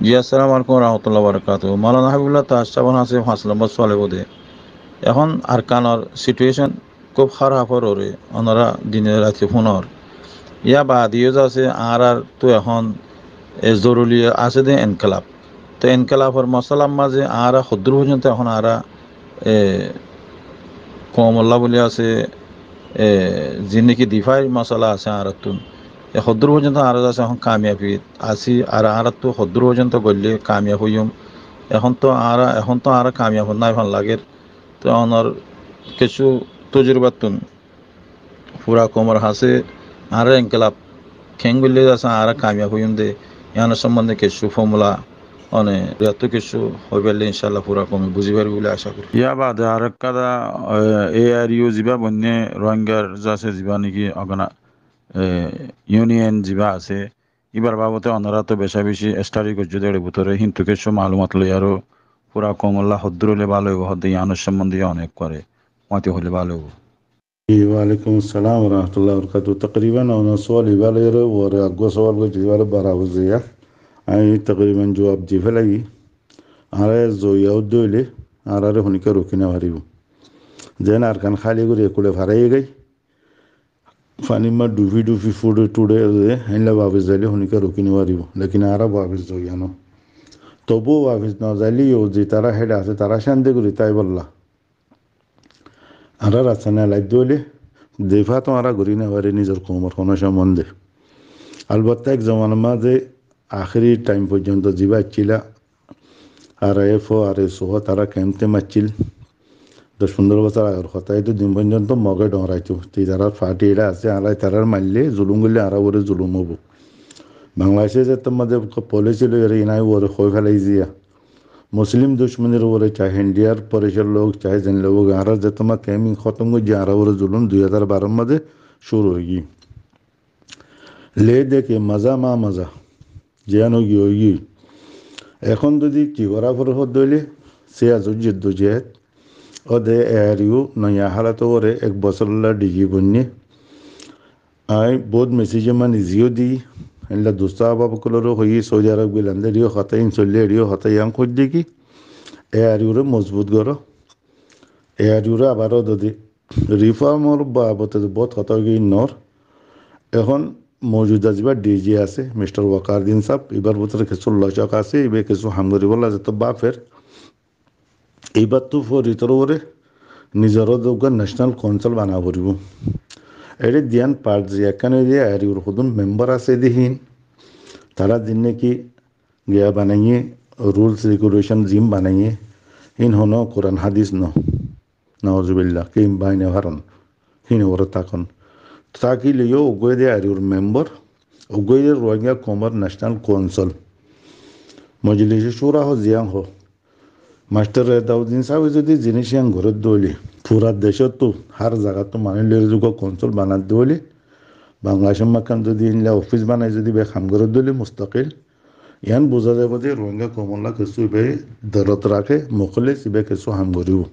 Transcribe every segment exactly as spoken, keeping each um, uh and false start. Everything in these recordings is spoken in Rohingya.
Ji, assalamu alaikum warahmatullahi wabarakatuhu. Maulana Habibullah Taj sábor hañsé fañs lombor sual óibo de. Ehón Arkanor situation kúb háraf ór, onora dine raite fúnor. Yá baade yó zasé, añáráttu ehón, e, zoruri asé de enkilab. Te enkilabor mosálar mazé añára hoddúr foijjonto ehón añára, e, koumolla buli asé, e, ziín niki difair mosála asé añáráttun. E hoddúr foijjonto añára zasé ehón kamiyabi así, ar añáráttu hoddúr foijjonto goille kamiyab óiyum. Ehón to añára, ehón to añára kamiyab nái fán lager. Te onor kessú tojurbattún fura koumor hañsé añára enkilab keén goille zasé añára kamiyab óiyum de, yiánor sombonde kessú formula, mane, yáttu kessú hoi faille incállah fura koume buzí faribo buli acá gorí. Yá baade arekka dá, e, A R U zibá boinné Rohingyar zasé zibá niki ogana, e, union zibá asé, íbar babote onora to beca beci study goijjó de eçe bútore, kintu kessú malumat loi aró fura koumolla hoddúr óile bála óibo, hoddé yiánor sombonde onek kore mati hoile bála óibo. Ji, walaikum assalam warahmatullahi wabarakatuhu. Takriban onor sual ibá loi aró uore eggúa sual goijjé, ibáre barabor zaiya. Añí takriban juwab di félaiyi. Añára zoiya ódde óile añáráre honikka roki no faribo. Zeén Arkan háli gorí ekule faraiyé goi. Fanir mazé dhufi dhufi fuçe tuçe ze, héilla wafes zaile honikka roki no faribo. Lekin añára wafes zoiya no. Tobuó wafes no zaile yó ze tará héçe asé, tará cánti gorí táibolla. Añára rasta no laidde óile, difa to añára gorí no fari nizor koumor hono sombonde. Albatta ek zomanar mazé ahéri thaim foijjonto zibá accíl, R I F o, R S O, tará kemp-tem accíl. Doc fundoro bosór agor hotá, eto din foijjonto Moge dhoraito. Te tarár parti eçe asé, añára tarár maille, zulum goille añára uore zulum óibo. Bangladece zettót mazé polisi loi ere inai uore hoi félai ziya. Muslim ducmonir uore, cahe Indiyar foresor lok, cahe zen lok, añára zettót mazé kemp hótom goijjé, añára uore zulum dui házar baror mazé cúru ói giyé. Le de ke maza ma maza. Ziyán ói giyé, ói giyé. Ehón zodi ki gorá foré hoddé óile, siyasi jiddojehed. Óde A R U noiya hálot uore ek bosórolla D G boinné. Añí bout mesej mani ziyó di, héilla dustó ahbab ókkolore hoiyí, Saudi Arab gilán de eriyó hotá, in soille eriyó hotá, yián hoiddé ki, A R U re mozbut goró. A R U re abar ódde riformor babote bout hotá ói giyé, nor. Ehón moujuda zibá D G asé, Mister Wakar Uddin sáb, ibár bútore kessú locók asé, ibá kessú ham goríbolla zetó báfer. Ibáttu fori torfore nizor ódde uggwá National Council bana foribó. Eçé diyan part ze ekkán óiye de A R U r hodún membar asé de hín, tará ziín niki giya banaiyé, rules regulation ziín banaiyé, hín honó Kuran hádis no. Nauzubillah, ki baine faron, hín uore tákon. Táki loiyó uggwá de A R U r membar, uggwá de Rohingya koumor National Council. Mojlise Cura ho, ziyán ho. Mastor Rezauddin sábe zodi zinis yián gorédde óile, fura decóttu, hár zagattu manúic loi zodi uggwá council banadde óile, Bangladecor mákkan zodi hílla ofis banai zodi be ham gorédde óile mustakil, yián buzá zaibo de Rohingya koumolla kessú ibá dorot raké, mukhlis, ibá kessú ham goríbo.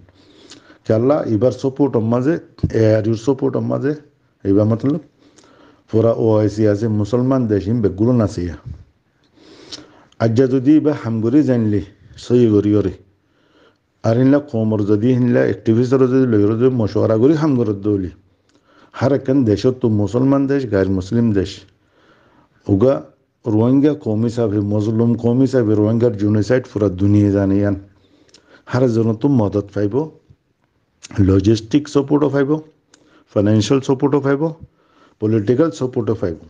Kiyólla, ibár support or mazé, A R U r support or mazé, ibá motolob, fura O I C asé, musolman dec ín beggún asé. Aijja zodi ibá ham gorí zainle, sóiyi gorí gorí. Ar hílla koumor zodi hílla activist ore zodi loi zodi mocuwara gorí ham gorédde óile, hár ekkán decóttu, musolman dec, gair muslim dec, uggwá Rohingya koum hísabe, mozlum koum hísabe Rohingyar genocide fura duniyai zane yián. Hár zonottu modot faibo, logistic support o faibo, financial support o faibo, political support o faibo.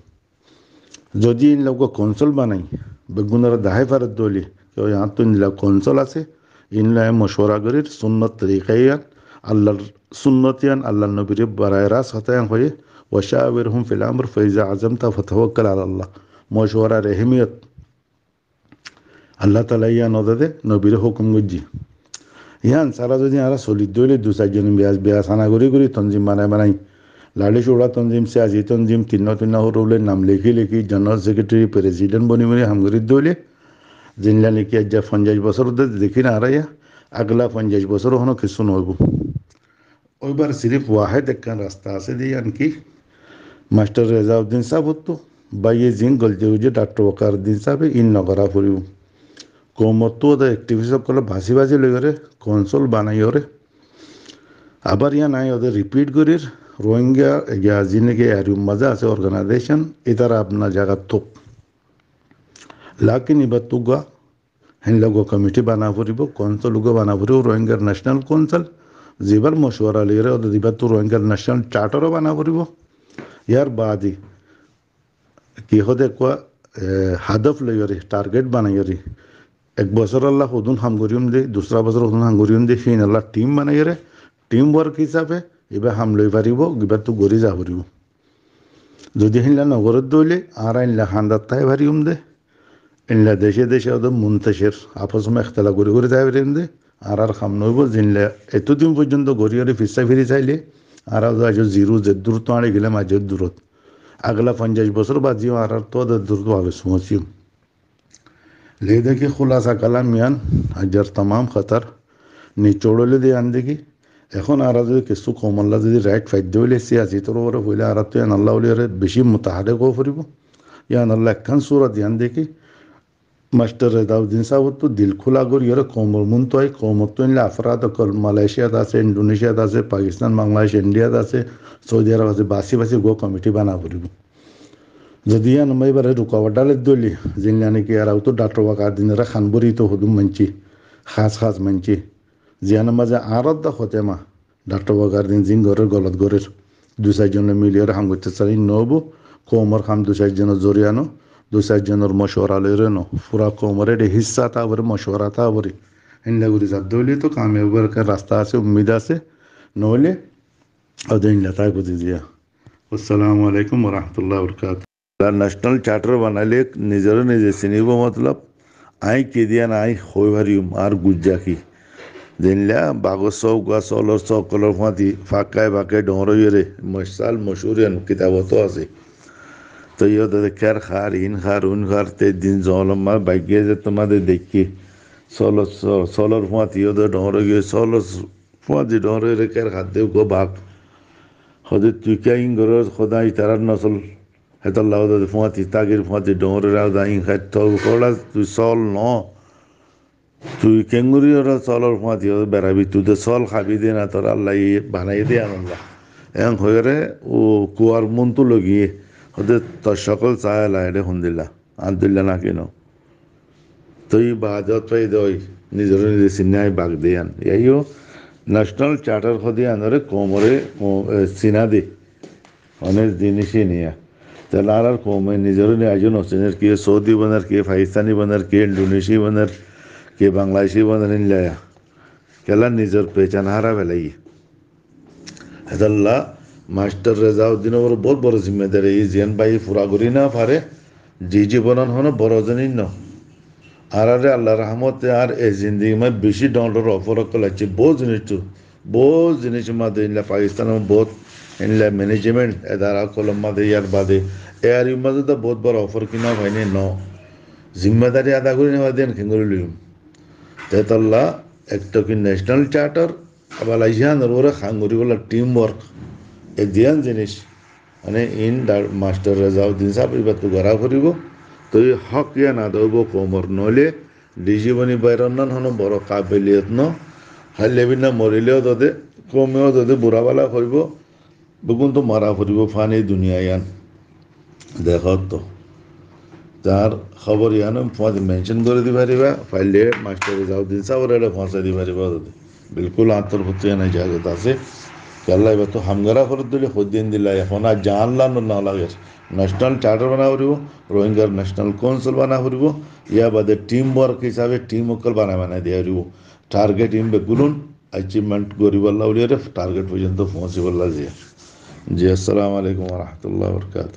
Zodi ílla uggwá council banai, beggúnore dahái faredde óile, ke ói añáttu ílla council asé, ílla mocuwara gorír, sunnot torika yián, Allar sunnot yián, Allar nobire barae ras hotá yián hoiyé, "Wa shawirhum fil amr fa iza azamta fatawakkal ala Allah." Mocuwarar ehemiyot Allah taala yián ódde de nobire hókum goijjé. Yián sára zodi añára solidde óile dui sair zone biya, biya sana gorí gorí tonzim banai banai, lari cura tonzim, siyasi tonzim, tinna tinna horóle nam leki leki, general secretary, president boni boni ham gorídde óile, zendilla niki aijja fonjaic bosór de dekí na añára yián, agla fonjaic bosór honó kessú no óibo. Óibar sirif wahed ekkán rasta asé de, yián ki, Mastor Rezauddin sábottu báiye ziín golti goijjé, Daktor Wakar Uddin sábe, ín no gorá foribó. koumottú óde activist ókkole basi basi loiyóre kounsol banaiyóre. Abar yían añí óde repeat gorír, Rohingya, ya zin niki ariyum mazé asé organization, ítara apnar zagat tók. Lakin íbattú gua, héndilla gua committee bana foribó, kounsol gua bana foribó, Rohingyar National Council, zibár mocuwara loiyóre, óde íbattú Rohingyar National Charter ó bana foribó. Yar baade ki hóde ekkúa, e, hádof loiyóre, target banaiyóre, ek bosórolla hodún ham goijjum de, dusra bosór hodún ham goijjum de, híinolla team banaiyóre, team work hísafe íba ham loi faribó, íbattú gorí za foribó. Zodi héndilla no goré de óile, añára héndilla hándat tái fariyum de, héndilla dece dece óde muntacir, afos ma ekhtela gorí gorí tái fariyum de, añárar ham no óibo, zendilla etodin foijjonto gorí gorí fissá firi saile, añára óde aijjó zero, zeddúrottu añári gelam aijjó durot. Agla fonjaic bosór baade yó añárattú óde durot wafes foóñsiyum. Lede ki hulasa kalam yían, aijjar tamam hotár niçoçóle de yían de ki, ehón añára zodi kessú koumolla zodi right faidde óile, siyasi torfore óile añárattú yíanolla óile beci mutaharrik ó foribó. Yíanolla ekkán surot yían de ki, Mastor Rezauddin sábottú dil kúla goríyore koumor muntu ai, koumottú héndilla afrad ókkol Malaysiat asé, Indonesiat asé, Pakistan, Bangladec, Indiat asé, Saudi Arab asé, basi basi gua committee bana foribó. Zodi yían ma íbare rukawat dhále de óile, zendilla niki añára óttu Daktor Wakar Dinore hán bóri to hodún maincé, hás hás maincé. Ziyán mazé añárar de hotema, Daktor Wakar Din zin gorér golot gorér. Dui sair zone miliyóre ham goittó sailé no óibo, koumor ham dui sair zonor zoriya no, dui sair zonor mocuwara loiyóre no, fura koumor ede hissa táa foré, mocuwara táa foré. Héndilla gorí zadde óile to kamiyab óibar ekkán rasta asé, ummid asé, no óile óde héndilla táibo de ziya. Assalamu alaikum wa rahmatullahi wa barakatuhu. National Charter banaile nizore nize sinibo, motolob, añí ki de yían añí hoi fariyum, añár gujja ki. Zendilla bagor sóuk ba sólor sóuk ókkolor fúañti fakkai fakkai dhoóñr óiyore, mosal mochúr yían kitabot asé. Toi yóde ker hár, in hár, un hár, te din zolom ma baigge ze tomade deikké. Sólor, só-, sólor fúañti yóde dhoóñr óiye, sólor fúañti dhoóñr óiyore ker hár de uggwá bak. Hóde tui kiyá in gorór, hóde itarar nosol. Hétolla óde fúañti tágir, fúañti dhoóñr óiyore óde in hár, tor hola tui sól no. Tui kengori óre sólor fúañti óde berabi, tui de sól hábi de na, tor Allaye banaiyé de yíanolla. Eén hoiyóre ó kuar muntu logiye, hóde tor cókol saá ela ede hondilla, andilla naki no. Toi baade ót faida ói, nizore nize sinná bak de yían. Yían yó National Charter hóde yíanore koumore, kou-, e, sinná de. Onek zinis niya. Tóile añárar koume nizore nize aijjó no siner, ke Saudi boner, ke Pakistani boner, ke Indonesi boner, ke Bangladeshi boner, héndilla. Kiyólla nizor pecán háraf felaiyé. Hétolla Mastor Rezauddin or uore bout boro zimmadari, e ziyán bái fura gorí no fare, di jibonon hono boro zoni no. Añárare Allar rahmote añár e zindigi maze beci dhoóñr dhoóñr offer ókkol aiccé, bout zinis tu, bout zinis maze endilla Pakistan or bout endilla management edara ókkolor maze, yar bade e ar yu maze to bout boro offer ki no faine no. Zimmadari ada gorí no fare de yían kengori loiyum. Te hétolla ekto ki National Charter, abar yíanor uore ham goríbolla team work. E diyán zinis, mane in da-, Mastor Rezauddin sáb íbattu gorá foribó. Toi hók yían ada óibo koumor, noóile di jiboni baironnan hono boro kabiliyot no. Háille binna morile óde, koume óde bura bala hoibo. Beggún to mara foribó, fani duniya yían. Dekót to. Tar hóbor yían fúañti mention gorí di fariba, faille Mastor Rezauddin sábore ere fúañsai di fariba. Bilkul añár torfóttu yían ijazot asé. Kiyólla íbattu ham gorá foribó de óile hoddin dilla, ehón ar zaan lano no lager. National Charter bana foribó, Rohingyar National Council bana foribó, yar bade team work hísabe team ókkol banai banai diya foribó. Target in beggún achievement goríbolla buliyóre target foijjonto foóñsibolla ziya. Ji, assalamu alaikum wa rahmatullahi wa barakatuhu.